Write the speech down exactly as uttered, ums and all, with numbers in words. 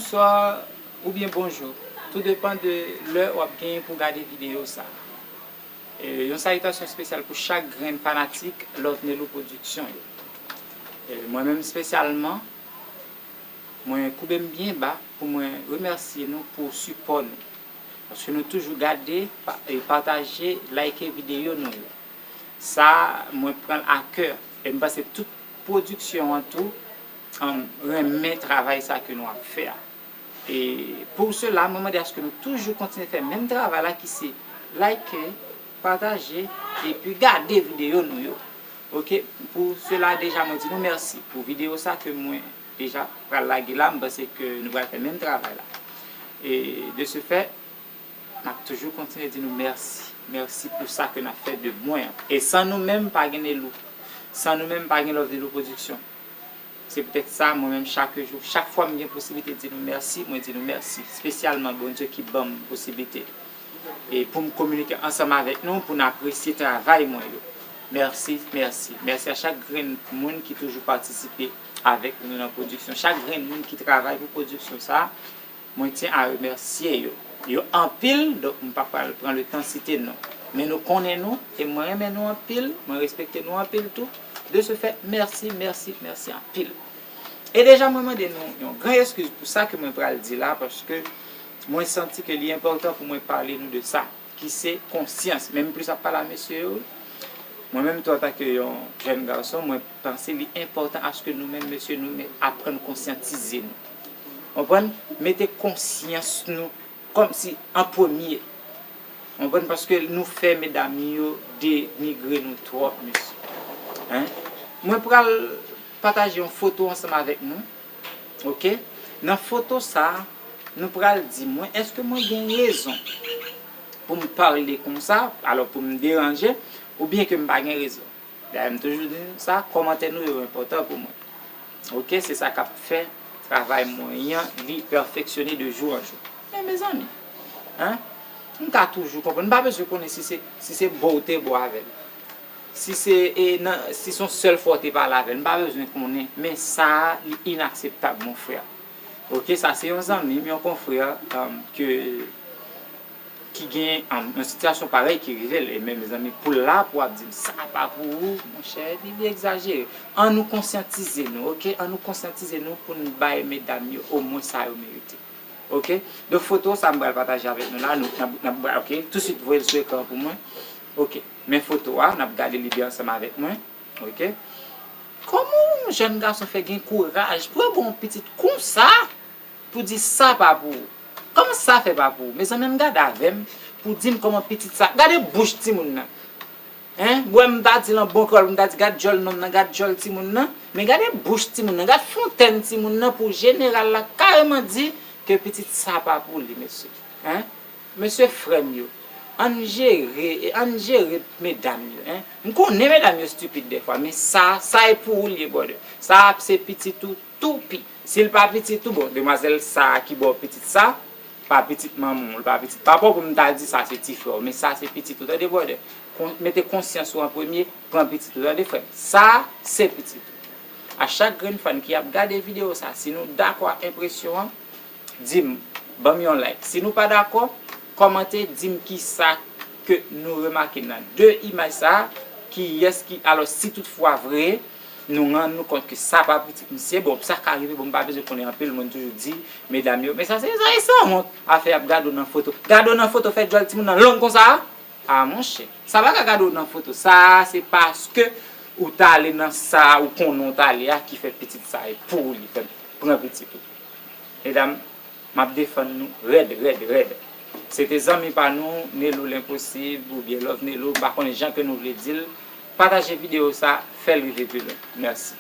Bonswa oubyen bonjou, tou depan de lè w ap genyen pou w gade videyo sa a. E, yon salitasyon espesyal pou chak grenn fanatik Love Nelo Production yo. E, mwen menm espesyalman, mwen koube m byen ba pou mwen remèsye nou pou sipò nou. Paske nou toujou gade, pa- e pataje, like videyo nou yo. Sa, mwen pran l a kè. E m panse tout pwodiksyon an tou, um, renmen travay sa ke nou ap fè a. E pou sela, mwen mande aske nou toujou kontinye fè menm travay la ki se like, pataje, epi gade videyo nou yo. Oke, pou sela deja mwen di nou mèsi pou videyo sa ke mwen deja pral lage la, m panse ke nou pral fè menm travay la. E de ce fait, m ap toujou kontinye di nou mèsi. Mèsi pou sa ke n ap fè de mwen an. E san nou menm, pa gen Nelo. San nou menm, pa gen Love Nelo Production. Se poutèt sa, mwen menm, chak jou, chak fwa m gen posiblite di nou mèsi, mwen di nou mèsi. Espesyalman Bondye ki ban m posiblite e pou m kominike ansanm avèk nou, pou n apresye travay mwen yo. Mèsi, mèsi. Mèsi a chak grenn moun ki toujou patisipe avèk nou nan pwodiksyon. Chak grenn moun ki travay pou pwodiksyon sa a, mwen tyen a remèsye yo. Yo anpil, donk m pa pral pran le tan site non. Men nou konnen nou, e mwen renmen nou anpil, mwen respekte nou anpil tou. De ce fait, mèsi, mèsi, mèsi anpil. E deja mwen mande nou yon gran eskiz pou sa ke mwen pral di la, paske mwen santi ke li enpòtan pou mwen pale nou de sa, ki se konsyans. Men m plis ap pale a mesye yo. Mwen menm tou, antanke yon jèn gason, mwen panse li enpòtan aske nou menm mesye, nou men aprann konsyantize nou. Konprann? Mete konsyans nou kòmsi an premye. Konprann? Paske nou fè medam yo denigre nou twòp, mesye. Hein? Mwen pral pataje yon foto ansanm avèk nou. Oke? Nan foto sa, nou pral di mwen, èske mwen gen rezon pou m pale konsa, alò pou m deranje, oubyen ke m pa gen rezon? Dayè, m toujou di nou sa, kòmantè nou yo enpòtan pou mwen. Oke, se sa k ap fè travay mwen an, li pèfeksyone de jou an jou. Men, mezanmi, hein? M ka toujou konprann, m pa bezwen konnen si se, si se bo w te bo avè l. Si se, e, nan, si se yon sèl fwa w te pale avè l, m pa bezwen konnen. Men sa a, li inakseptab, mon frè. Oke, sa se yon zanmi m, yon konfrè, um, ke ki gen, um, yon sitiyasyon parèy ki rive l, e men mezanmi, pou l la, pou ap di m sa pa pou ou, monchè, li, li egzajere. Ann nou konsyantize nou, oke? Ann nou konsyantize nou pou n bay medam yo omwen sa yo merite. Oke? Donk, foto sa m pral pataje avèk nou la, nou, n ap, n ap, oke? Tousuit, voye l sou ekran pou mwen. Oke. Men foto a, n ap gade li byen ansanm avèk mwen. Oke? Kòman yon jèn gason fè gen kouraj pou yo ba w yon pitit konsa? Pou di sa pa pou ou. Kòman sa fè pa pou ou? Mezanmi, ann gade avè m pou di m kòman pitit sa. Gade bouch timoun nan. Hein? Bwè m ta di l an bon kreyòl, m ta di gad djòl nonm nan, gad djòl timoun nan. Men gade bouch timoun nan, gad fontèn timoun nan pou jeneral la kareman di ke pitit sa pa pou li, mesye. Hein? Mesye, frè m yo, ann jere, ann jere medam yo, hein. M konnen medam yo stipid dèfwa, men sa, sa e pou ou l ye, brother. Sa se pitit ou, toupi. Si l pa pitit ou, bon, demwazèl sa a ki ba w pitit sa, pa pitit manman w, l pa pitit papa w, pou m ta di sa se ti frè w, men sa se pitit ou, tande, brother. Kon-, mete konsyans ou an premye, pran pitit ou, tande, frè m. Sa se pitit ou. A chak grenn fan ki ap gade videyo sa, si nou dakò ak enpresyon an, di m, ban m yon like. Si nou pa dakò, kòmante, di m kisa ke nou remake nan de imaj sa a, kiyès ki, alò, si toutfwa vre, nou rann nou kont ke sa pa pitit misye, bon, sa ka rive, bon, m pa bezwen konnen anpil, mwen toujou di, medam yo, men sa se, sa se sanwont, afè y ap gade w nan foto. Gade w nan foto, fè djòl timoun nan long konsa a? A, monchè, sa pa ka gade w nan foto. Sa a, se paske ou t ale nan sa ou konnen w t ale a ki fè pitit sa e pou ou li fè pran pitit ou. Medam, m ap defann nou rèd, rèd, rèd. Se te zanmi pa nou, Nelo Lenposib oubyen Love Nelo, m pa konnen jan ke nou vle di l. Pataje videyo sa, fè l rive pi lwen. Mèsi.